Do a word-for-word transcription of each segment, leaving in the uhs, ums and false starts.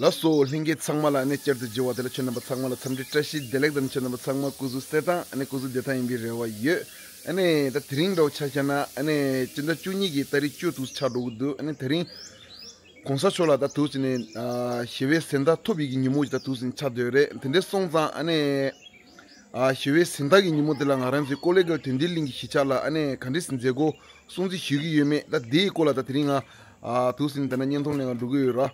ལགས་སོ། ལྷན་རྒྱས་ཚང་མ་ལ་ཨ་ནི་བསྐྱར་དུ་མཇལ་བ་དེ་ལ་ཁྱེད་རྣམ་པ་ཚང་མ་ལ་འཚམས་འདྲི་བཀྲ་ཤིས་བདེ་ལེགས་དང་། ཁྱེད་རྣམ་པ་ཚང་མ་སྐུ་གཟུགས་གསལ་ཐང་ཨ་ནི་སྐུ་གཟུགས་བདེ་ཐང་ཡིན་པའི་རེ་བ་ཡོད། ཨ་ནི་ད་དེ་རིང་འདྲ་བོ་ཆ་བཞག་ན་ཨ་ནི་སྤྱི་ཟླ་བཅུ་གཉིས་ཀྱི་ཏ་རིག་བཅུ་དུས་ཆགས་འགྲོ་གི་འདུག་ཨ་ནི་དེ་རིང་གོང་ས་མཆོག་ལ་ད་དུས་ཚོད་ནི་ཨ་ཞི་བའི་གཟེངས་རྟགས་ཐོབ་པའི་གི་ཉིན་མོ་ཞིག་ད་དུས་ཚོད་ནི་ཆགས་བསྡད་ཡོད་རེད། དེ་འདྲ་སོང་ཙང་ཨ་ནི་ཨ་ཞི་བའི་གཟེངས་རྟགས་ཀྱི་ཉིན་མོ་དེ་ལ་ང་རང་ཚོའི་ཀོ་ལེ་གལ་དོན་ལྡན་གླིང་གི་གཞིས་ཆགས་ལ་ཨ་ནི་ག་འདྲས་མཛད་སྒོ་སྲུང་བརྩི་ཞུ་གི་ཡོད་མེད། ད་དེའི་སྐོར་ལ་ད་དེ་རིང་ང་ཨ་དུས་ཚོད་ནི་ད་ན་བརྙན་ཐུང་ལེན་ག་འགྲོ་གི་ཡོད་ར།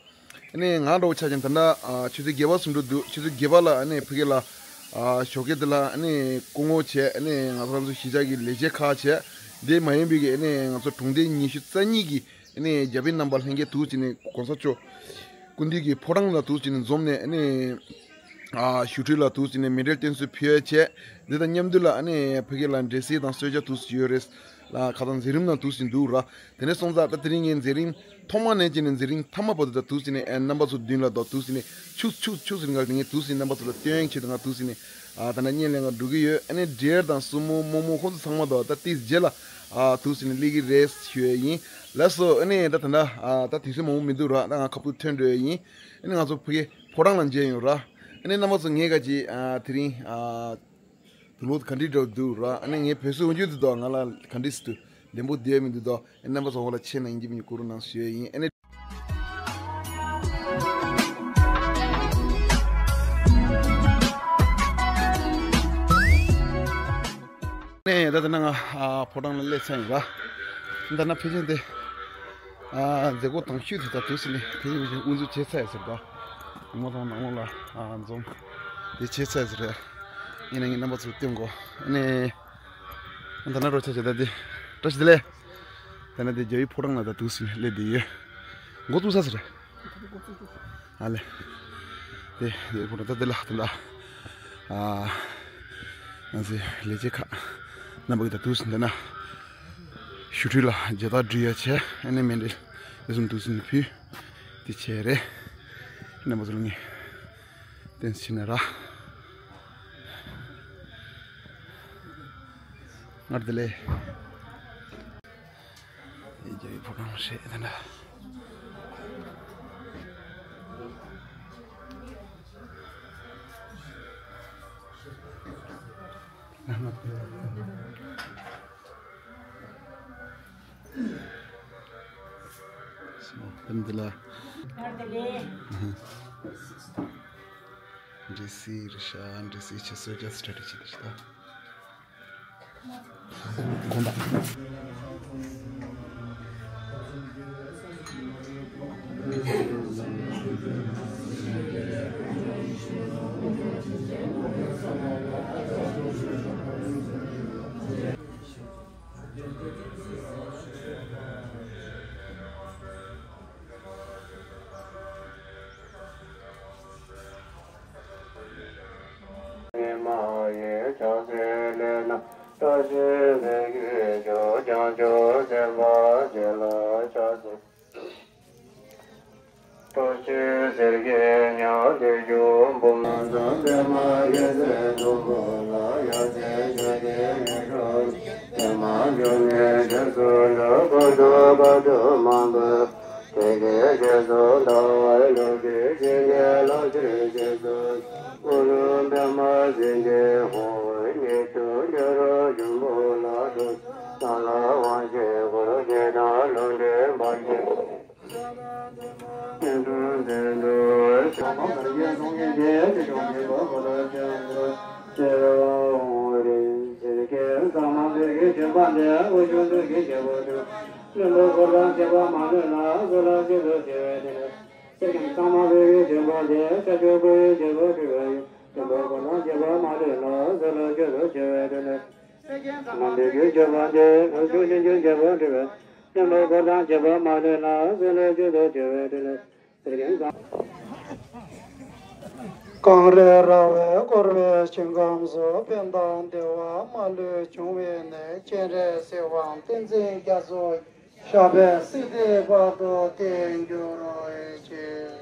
ཨ་ནི་ང་འདྲ་བོ་ཆ་ཅན་ད་ལྟ་ཨ་ཆུ་ཚོད་བརྒྱད་པ་ཟིན་འགྲོ་འདུག་ཆུ་ཚོད་བརྒྱད་པ་ལ་ཨ་ནི་ཕ་གི་ལ་ཨ་ཞོགས་ཀས་དེ་ལ་ཨ་ནི་སྐུ་ངོ་བྱས། ཨ་ནི་ང་ཚོ་རང་ཚོ་གཞིས་ཆགས་ཀྱི་ལས་བྱེད་ཁག་བྱས། དེ་མ་ཡིན་པའི་གི་ཨ་ནི་ང་ཚོ་གྲོང་སྡེ་ཉི་ཤུ་རྩ་གཉིས་ཀྱི་ཨ་ནི་རྒྱ་བོད་རྣམ་པ་ལྷན་རྒྱས་དུས་ཚོད་ནི་གོང་ས་མཆོག་སྐུ་མདུན་གྱི་ཕོ་བྲང་ལ་དུས་ཚོད་ནི་འཛོམས་ནས་ཨ་ནི་ཨ་ཞུ་སྒྲིག་ལ་དུས་ཚོད་ནི་མཎྜལ་རྟེན་གསོལ་ཕུལ་བྱས། འདི་དང་མཉམ་དུ་ལ་ཨ་ནི་ཕ་གི་ལ་འབྲས་སིལ་དང་གསོལ་ཇ་དུས་ཚོད་ཡོད་རེད། ལ་ཁ་སང་མཛད་རིམ་ནང་དུས་ཚོད་འདུག་ར། དེ་ནས་སོང་ཙང་ད་དེ་རིང་ངའི་མཛད་རིམ་ཐོག་མ་ནས་བྱས་ནས་མཛད་རིམ་མཐའ་མ་བར་དུ་ད་དུས་ཚོད་ནས་ཨེ་རྣམ་པ་ཚོ་མདུན་ལ་ད་དུས་ཚོད་ནས་ཆུག་ཆུག་ཆུག་ཟེར་འགག་དེ་ངས་དུས་ཚོད་ནས་རྣམ་པ་ཚོ་ལ་སྟོན་ཡག་ཆེད་དུ་ང་དུས་ཚོད་ནས་ཨ་ད་ན་བརྙན་ལེན་ག་འགྲོ་གི་ཡོད། ཨ་ནི་འབྲས་དང་སྲུ་མོ་རྨོ་མོ་ཁོང་ཚོ་ཚང་མ་ད་ད་ཏིས་རྗེས་ལ་ཨ་དུས་ཚོད་ནས་སླེབས་ཀྱི་རེད་ཞུ་ཡས་ཡིན། ལགས་སོ། ཨ་ནི་ད་ད་ད་ཨ་ད་དུས་ཚོད་མང་པོ་མི་འདུག་ར། ད་ང་ཁ་ཕུར་ཐོན་འགྲོ་ཡས་ཡིན། ཨ་ནི་ང་ཚོ་ཕ་གི་ཕོ་བྲང་ལ་མཇལ་ཡོང་ར། ཨ་ནི་རྣམ་པ་ཚོ་ངས་ག་ཅིག་ཨ་དེ་རིང་ཨ། དུ་ལོ་ག་འདྲི་འདྲ་འདུག་ར། ཨ་ནི་ངའི་བོད་སུ་འོང་རྒྱུ་འདུག་དོ། ང་ལ་ག་འདྲི་སི་ཏུ་ལན་པོ་བསྡད་མི་འདུག་དོ། ཨ་རྣམ་པ་ཚོ་འོག་ལ་ཆེ་ན་ཡིན་གྱི་མི་ཉུ་ཀུ་རུ་ནང་ཞུ་ཡས་ཡིན། ཨ་ནི་ནས་ད་ལྟ་ན་ང་ཨ་ཕོ་བྲང་ལ་སླེབས་ཚར་ཡིན་ར། ད་ན་ཕལ་ཆེར་དེ་ཨ་མཛད་སྒོ་དང་ཤོས་དེ་ད་དུས་སུ་ནི་དེ་ཡིན་དབུ་འཛུགས་བྱས་ཚར་ཡོད་ཟེར་དོ། མོ་དང་ནང་ལོགས་ལ་ཨ་འཛོམས་དེ་བྱས་ཚར་ཟེར། ཡིན་ན་ངས་རྣམ་པ་ཚོར་སྟོན་དགོས། ཨ་ནི་ད་ན་རོ་ཆ་ཆ་ད་དེ་བཀྲ་ཤིས་བདེ་ལེགས། ད་ན་དེ་རྒྱ་ཡི་ཕོ་བྲང་ལ་ད་དུས་སུ་ནི་སླེབས་བསྡད་ཡོད། འགོ་བཙུགས་ས་ཟེར། ཨ་ལེ། དེ་དེ་ཕོ་བྲང་ད་དེ་ལ་ད་ལ་ཨ་ང་ཚོའི་ལས་བྱེད་ཁག་རྣམ་པ་གི་ད་དུས་སུ་འདི་ན་ཞུ་སྒྲིག་ལ་རྒྱ་སྟག་སྒྲིག་ཡ་བྱས། ཨ་ནི་མཎྜལ་དེ་གསུམ་དུས་སུ་ནི་ཕུལ། དེ་བྱས་རེད། རྣམ་པ་ཚོ་ལ་ངས་བསྟན་ཕྱིན་ན་ར། སྔར་དེ་ལས་ཡིན་རྒྱ་ཡི་ཕོ་བྲང་ཧྲེ་དེ་འདྲ། སོ་དེ་འདི་ལ་འདྲེ་སི་རི་ཤ་འདྲེ་སི་ཆེ་སོ་རྒྱ་སི་ཊ་ཊི་ཇི་འདི་ཤི་ད། དགོངས་དག་གངས་རི་ར་བས་བསྐོར་བའི་ཞིང་ཁམས་སུ། ཕན་དང་བདེ་བ་མ་ལུས་འབྱུང་བའི་གནས། སྤྱན་རས་གཟིགས་དབང་བསྟན་འཛིན་རྒྱ་མཚོ་ཡི། ཞབས་པད་སྲིད་མཐའི་བར་དུ་བརྟན་གྱུར་ཅིག།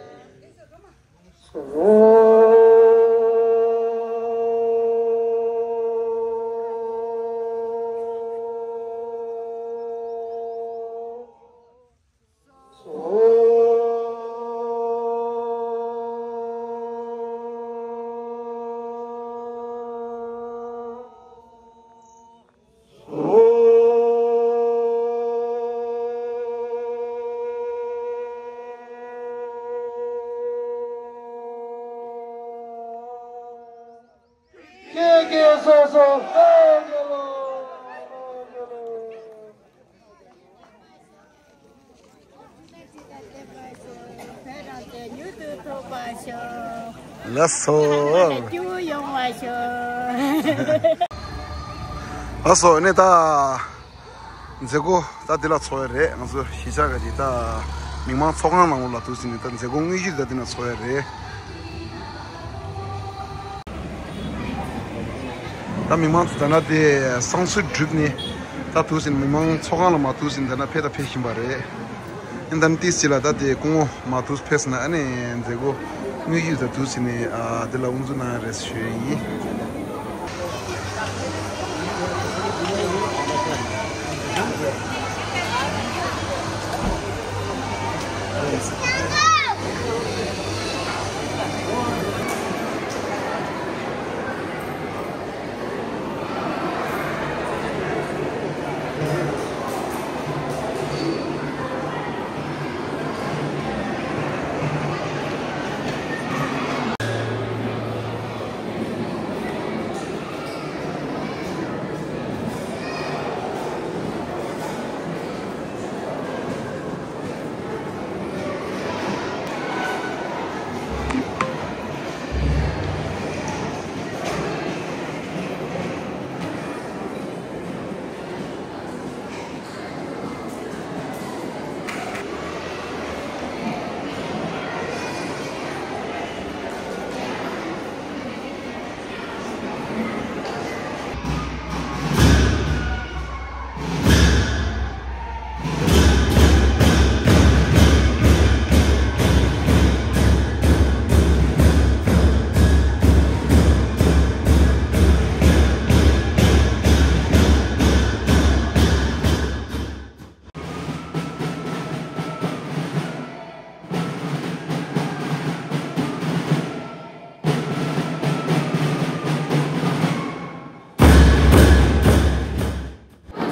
སོ་སོ། ལགས་སོ། ལགས་སོ། ནས་ད། མཛད་སྒོ་ད་འདི་ལ་ཚོགས་ཡ་རེད། ང་ཚོ་གཞིས་ཆགས་ཀྱི་ད་མི་མང་ཚོགས་ཁང་ནང་ལོགས་ལ་འདུག་ཟིན་ནས་ད་མཛད་སྒོ་དངོས་གཞི་ད་འདི་ན་ཚོགས་ཡ་རེད། ད་མི་མང་ཚོ་ད་ན་དེ་བསང་གསོལ་བསྒྲུབས་ནས་ད་འདུག་ཟིན་མི་མང་ཚོགས་ཁང་ལ་མར་འདུག་ཟིན་ད་ན་ཕེབས་ད་ཕེབས་བཞིན་པ་རེད། ཨིན་ད་ན་ཏིས་ཅི་ལ་ད་དེ་སྐུ་ངོ་མར་འདུག་ཕེབས་ན་ཨ་ནི་མཛད་སྒོ་དངོས་གཞི་ད་འདུག་ཟིན་ནས་ཨ་དེ་ལ་དབུ་འཛུགས་གནང་ཡ་རེད་ཞུ་ཡ་ཡིན།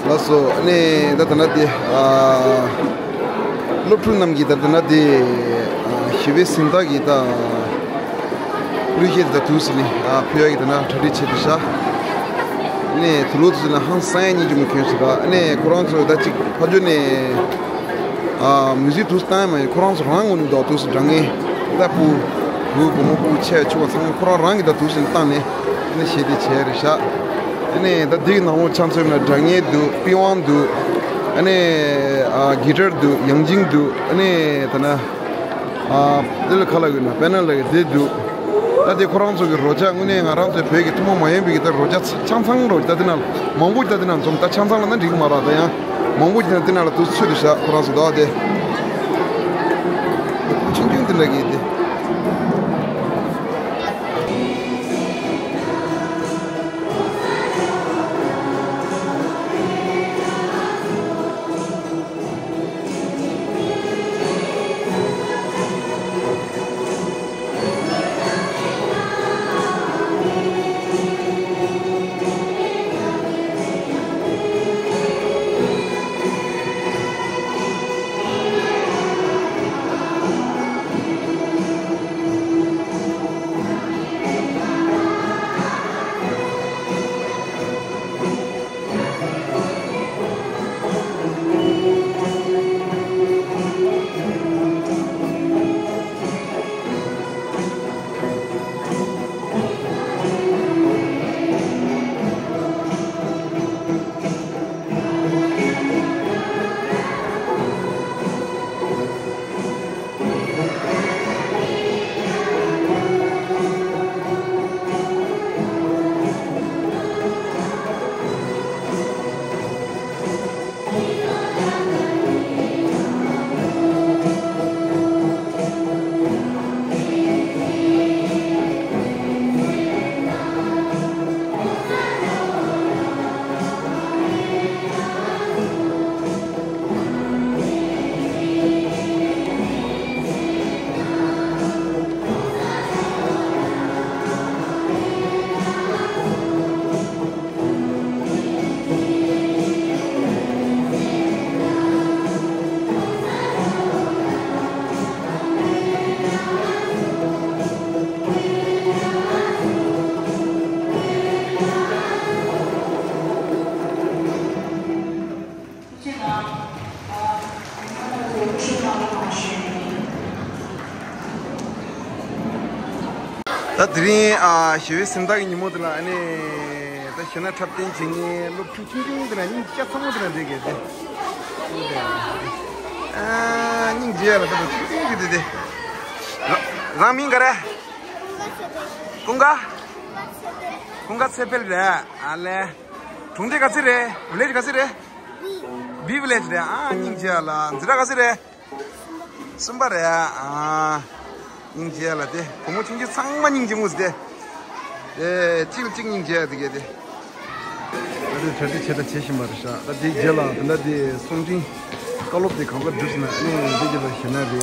ལགས་སོ། ཨ་ནི་ད་ད་ན་དེ་ཨ་སློབ་ཕྲུག་རྣམས་ཀྱིས་ད་ད་ན་དེ་ཨ་ཞི་བའི་གཟེངས་རྟགས་ཀྱི་ད་གླུ་གཞས་དེ་ད་དུས་སུ་ནི་ཨ་ཕུལ་ཡག་གི་ད་ན་གྲ་སྒྲིག་བྱེད་དུ་བཞག་ཨ་ནི་དུ་ལོ་དུས་སུ་ན་ཧང་སང་ཡ་གཉིས་ཀྱི་མུ་ཁྱོད་སུ་ད་ཨ་ནི་ཁོ་རང་ཚོ་ད་ཅིག་ཕ་ཇོ་ནས། ཨ་མི་ཟི་དུས་སྟངས་མ་ཡིན་ཁོ་རང་ཚོ་རང་ངོས་ནས་འདོག་དུས་སུ་དྲང་ངེས་ད་བུ་བུ་བུ་མོ་བུ་ཆེ་ཆུང་བ་ཚང་མ་ཁོ་རང་རང་གི་ད་དུས་སུ་བཏང་ནས་ཨ་ནི་ཞེ་དེ་བྱས་རེད་ཤག་ཨ་ནི་ད་འདི་གི་ནང་ལོགས་ཆང་ཚོད་ན་དྲང་ངེས་འདུག་པི་ཝང་འདུག་ཨ་ནི་ཨ་གི་ཊར་འདུག་ཡང་ཅིང་འདུག་ཨ་ནི་ད་ན་ཨ་འདི་ལ་ཁ་ལག་ཡོད་ན་པེ་ན་ལ་གི་འདི་འདུག་ད་དེ་ཁོ་རང་ཚོ་གི་རོལ་ཆ་དངོས་གནས་ང་རང་ཚོའི་བོད་ཀྱི་ཐུན་མོང་མ་ཡིན་པའི་གི་ད་རོལ་ཆ་ཆང་ཚང་རོལ་ད་དེ་ན་མང་པོ་ད་དེ་ན་འཛོམས་ད་ཆང་ཚང་ལ་ན་འགྲིག་མ་ར་ད་ཡང་མང་པོ་ད་དེ་ན་ལ་དུ་ཚུད་དུ་བཞག་ཁོ་རང་ཚོ་ད་དེ་ཆུང་ཆུང་དེ་འདྲ་གི་དེ། ད་དེ་རིང་ཨ་ཞི་བའི་གཟེངས་རྟགས་ཀྱི་ཉིན་མོ་དེ་ལ་ཨ་ནི་ད་གཞས་སྣ་འཁྲབ་སྟོན་བྱེད་མཁན་སློབ་ཕྲུག་ཆུང་ཆུང་དེ་ལ་སྙིང་རྗེ་ཚ་མོ་དེ་ལ་འདྲེ་གས་ཏེ། ཨ་སྙིང་རྗེ་ལ་ད་ཆུང་ཆུང་གི་དེ་དེ། རང་མིང་ག་རེ། ཀུན་དགའ། ཀུན་དགའ་ཚེ་འཕེལ་རེད། ཨ་ལས། གྲོང་སྡེ་ག་ཚོད་རེད། བི་ལེ་ཇི་ག་ཚོད་རེད། བི་བི་ལེ་ཇི་རེད། ཨ་སྙིང་རྗེ་ལ། འཛིན་གྲྭ་ག་ཚོད་རེད། གསུམ་པ་རེད། ཨ་སྙིང་རྗེ་ལ་དེ་བུ་མོ་ཆུང་ཆུང་ཚང་མ་སྙིང་རྗེ་མོ་ཟེར་ཏེ། ཨེ་གཅིག་ལ་གཅིག་སྙིང་རྗེ་དེ་གས་དེ། ད་དེ་གྲ་སྒྲིག་བྱས་དང་བྱེད་བཞིན་པ་རེད་ཤག་ད་དེའི་རྗེས་ལ་དེ་འདྲ་དེ་གསུང་འཕྲིན་བཀའ་སློབ་དེ་གང་ག་བསྒྲུབས་ཟིན་ན་ཨ་ནི་དེ་རྗེས་ལ་གཞས་སྣ་རེད། དེ་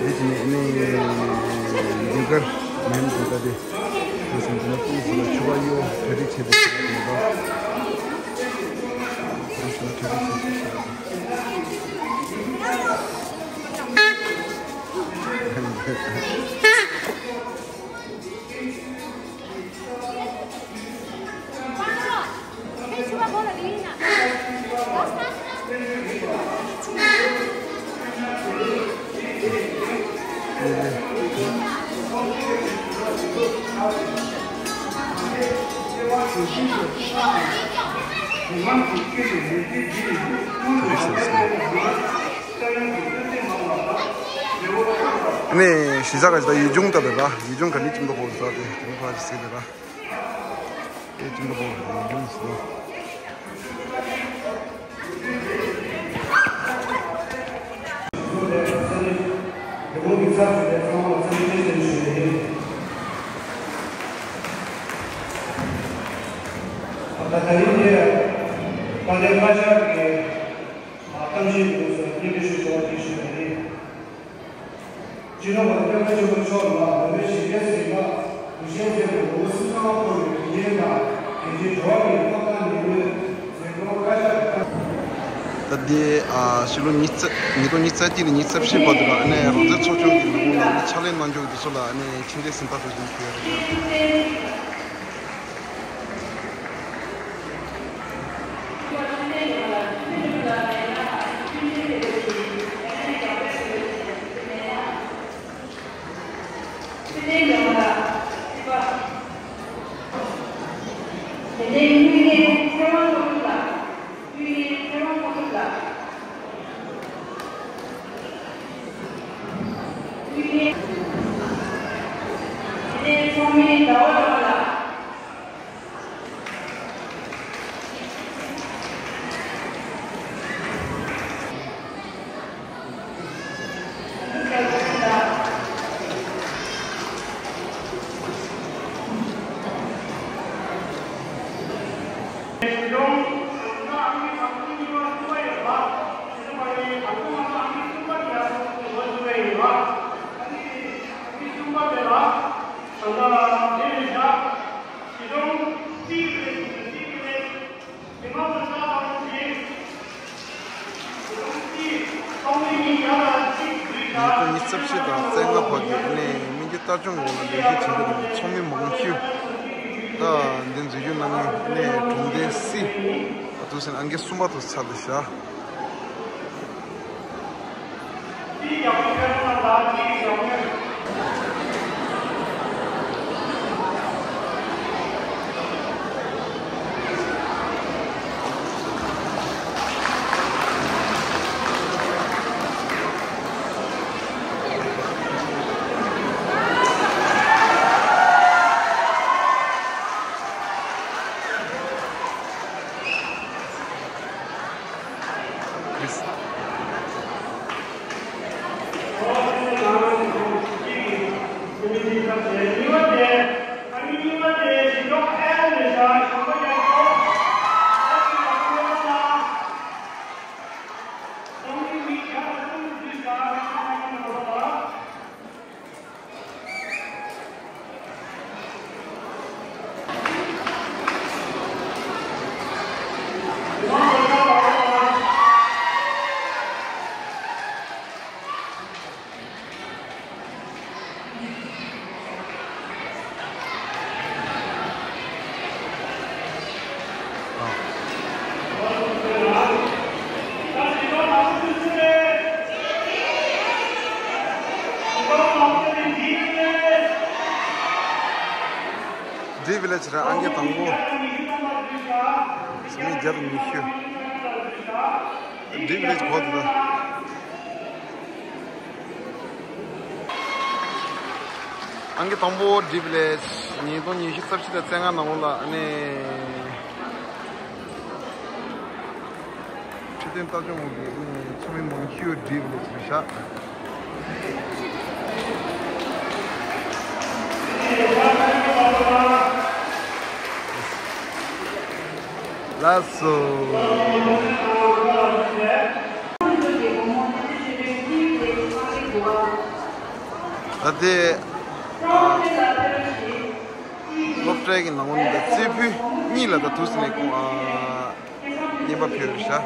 རྗེས་ནས་ཨ་ནི་ཟློས་གར་མེད་འདུག་ད་དེ་དེ་སོང་དེ་ན་ཏོག་ཙམ་ལ་ཆུ་བ་གཡོ་གྲ་སྒྲིག་བྱས་ཏེ་བྱས་པ་དེ་ནས་ད་གཞས་སྣ་གྲ་སྒྲིག་བྱས་ཏེ་བྱས་པ་དེ། ནས་གཞིས་ཆགས་ཀ་ཅིག་ད་ཡུལ་ལྗོངས་ལྟ་བུ་ར། ཡུལ་ལྗོངས་ག་ནི་ཅིག་འདུག་གོ་ས་དེ་དེ་ཕར་ཅིག་ཟེར་དེ་ར། དེ་ཅིག་འདུག་གོ་ཡུལ་ལྗོངས་སུ། ད་ད་རིང་དེ་དཔལ་ལྡན་བཀའ་ཤག་གི་གཏམ་བཤད་ཀྱི་སྐོར་སོགས་སྙན་སྒྲོན་ཞུ་ཆོག་ཅེས་ཞུས་པ་རེད། སྤྱི་ནོར་༸གོང་ས་༸སྐྱབས་མགོན་ཆེན་པོ་མཆོག་ལ་བོད་མིའི་གཞིས་བྱེས་གཟིགས་པ་དུས་ཆེན་དེར་ལོ་ངོ་སུམ་ཅུ་སོ་ལྔ་འཁོར་བའི་དུས་ཆེན་དང་དེ་རྗེས་འགྲོ་བ་མིའི་ཐོབ་ཐང་ཉིན་མོའི་འཛིན་སྐྱོང་བཀའ་ཤག་གི་ད་ལྟའི་ཕྱི་ལོ་ཉིས་རྩ་ཉིས་སྟོང་ཉི་ཤུ་རྩ་གཅིག་ནས་ཉི་ཤུ་རྩ་བཞི་བར་དུ་ལ་ཨ་ནེ་རང་བཙན་ཚོགས་ཆུང་གི་ལས་ཁུངས་ལ་ཨ་ནེ་ཕྱག་ལས་གནང་ཕྱོགས་ཀྱི་དུས་ཚོད་ལ་ཨ་ནེ་ཕྱི་འབྲེལ་གཟེངས་རྟགས་ཐོབ་ཅིང་ཕུལ་ཡོད་རེད། ཉིས་སྟོང་ཉི་ཤུ་རྩ་བཞི་དང་རྩ་ལྔ་བར་གྱི་ཨ་ནེ་སྨན་རྒྱུ་ལྟ་སྐྱོང་འོག་ལ་ལས་ཀ་བྱེད་འདོད་པའི་ཚོགས་མི་མང་ཤོས་ད་འདི་འཛུལ་ཞུགས་གནང་མཁན་ཨ་ནེ་གྲོང་སྡེ་སི་ཨ་ཐུག་སན་ཨང་ཀི་གསུམ་པ་དུ་ཚར་ཏེ་བཞག Dri Village ར་ཨང་ཀི་དང་པོ། མི་བརྒྱ་དང་ཉི་ཤུ། Dri Village གོ་དུ། ཨང་ཀི་དང་པོ་Dri Village ཉིས་སྟོང་ཉི་ཤུ་རྩ་བཞི་དང་རྩ་ལྔ་ནང་ལོགས་ལ་ཨ་ནི། ཁྲི་སྟོན་ལྟ་སྐྱོང་འོག་གི་ཚོགས་མི་མང་ཤོས་Dri Village རེད་ཤག་ལགས་སོ། ད་ལྟའི་ཨ་སློབ་གྲྭའི་གི་ནང་ལོགས་ནས་ད་རྩེ་ཕུད་གཉིས་ལ་ད་དུས་ནས་ཁོང་ཨ་བརྙན་པར་ཕུལ་རེད་ཤག་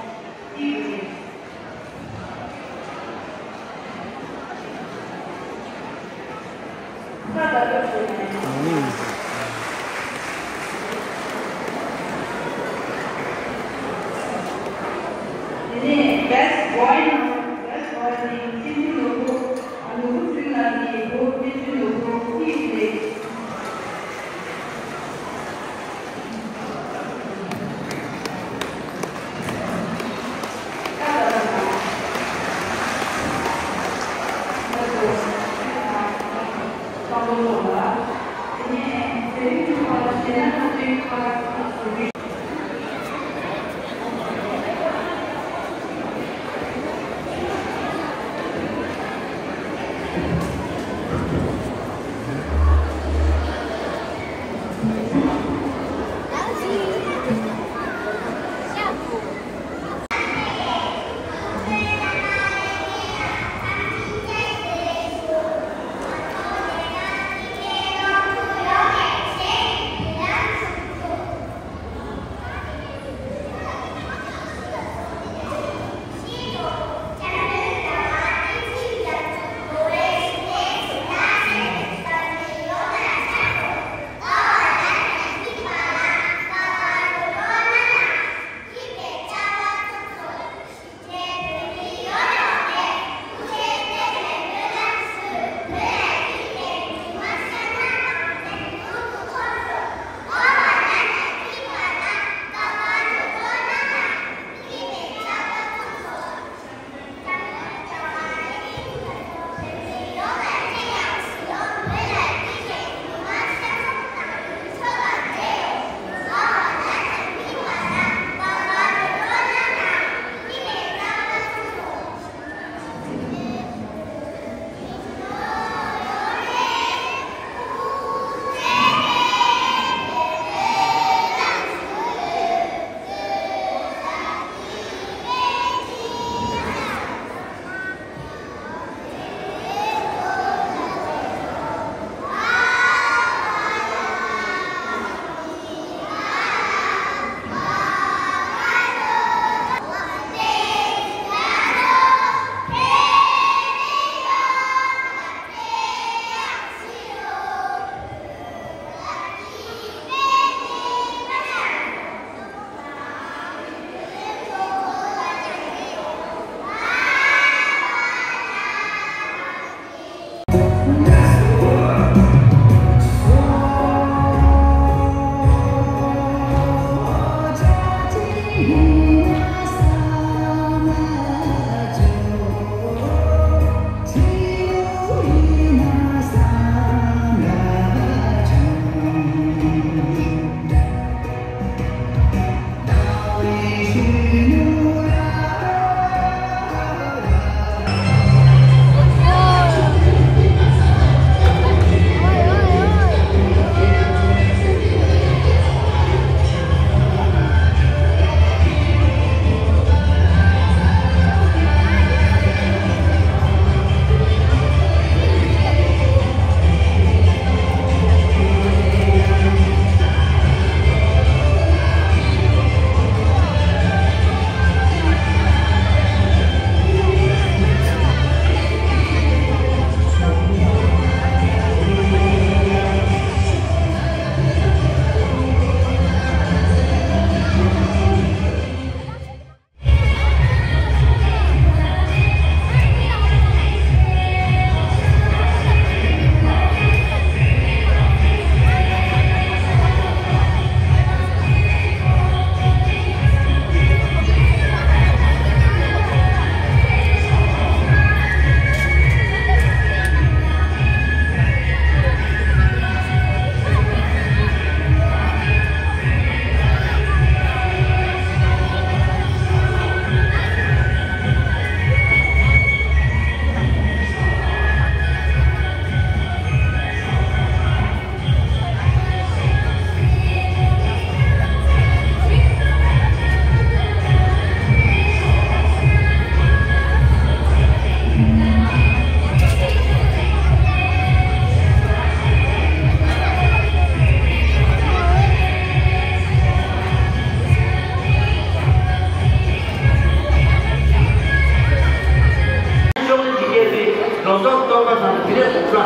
ཨ་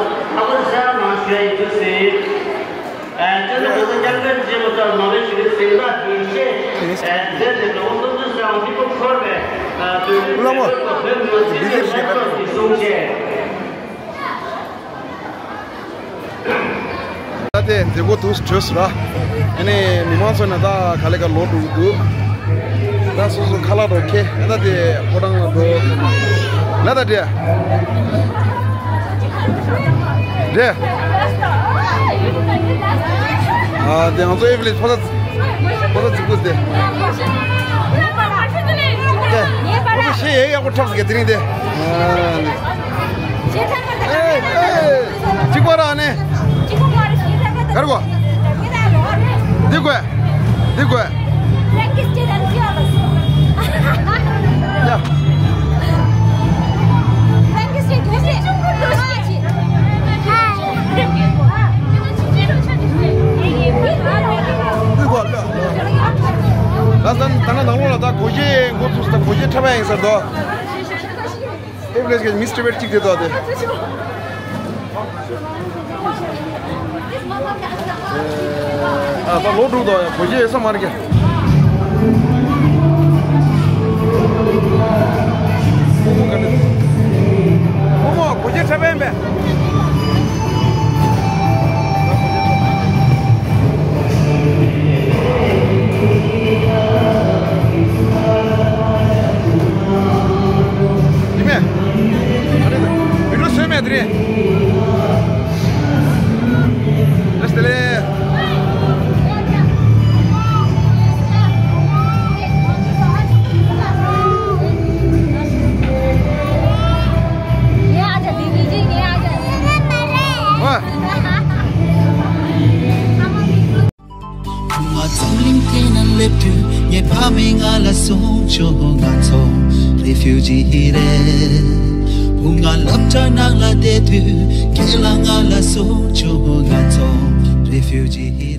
ཁུ་ཟེར་མ་ཞུ་ཡ་ཡིན་ཚུལ་ཟེར། ཨ་སྤྱི་ཚོགས་གོང་ས་སྐྱབས་མགོན་ཆེན་པོ་མཆོག་ནོ་བེལ་ཞི་བདེའི་གཟེངས་རྟགས་དེ་བཞེས་མཛད་དེ། ལོ་ངོ་སུམ་ཅུ་སོང་མི་ཁོ་འཁོར་བའི་བླ་མ་བོད་མི་སེར་གྱི་ལྷན་ཚོགས་ཀྱི་གསུང་བཤད། ད་དེ་མཛད་སྒོ་དུས་གྲོལ་སོང་ར། ཨ་ནི་མི་མང་ཚོ་ནི་ད་ག་ལེ་ག་ལོག་འགྲོ་གི་འདུག་ད་སོ་སོ་ཁ་ལག་འགྲོ་ཁེ་ཨ་ད་དེ་ཕོ་བྲང་ལ་འགྲོ། ལ་ད་དེ། རེད། ཨ་དེ་ང་ཚོ་ཨེ་ཕི་ལི་ཕོ་ད་ཕོ་ད་རྫིག་པོ་དེ། ཕོ་ད་ཤེས་ཡས་ཡག་པོ་འཁྲབ་ཟེར་གི་དེ་རིང་དེ། ཨེ་ཨེ། གཅིག་པ་ར་ནི། གར་གོ། འདི་དགོས། འདི་དགོས། ཡ། འདི་དགོས། ལ་ས་ད་ནང་ལོགས་ལ་ད་སྒོར་གཞས་འགོ་ཚུགས་ད་སྒོར་གཞས་འཁྲབ་ཡ་ཡིན་ཟེར་དོ། ཨེ་ཕི་ལི་གི་མི་སི་ཊར་བེད་གཅིག་དེ་དོ་དེ། ཨ་ད་ལོ་དྲུག་དོ་ཡ་སྒོར་གཞས་ཡོད་ས་མ་རེད་ཀྱ། ཁོ་མོ་སྒོར་གཞས་འཁྲབ་པ་ཡིན་པས། ཡིན་མས། ཨ་རེ་ད། བི་ཌིའོ་བཟོས་མེད་དེ་རེད། ལགས་སོ་ལགས། ཨ། བུ་ང་འཛམ་གླིང་སྟེང་ན་སླེབས་དུས། ངའི་ཕ་མས་ང་ལ་གསུངས་བྱུང་། ང་ཚོ་རེ་ཕིའུ་ཇི་རེད། བུ་ང་སློབ་གྲྭ་ནང་ལ་བསྡད་དུས། རྒན་ལགས་ང་ལ་གསུངས་བྱུང་། ང་ཚོ་རེ་ཕིའུ་ཇི།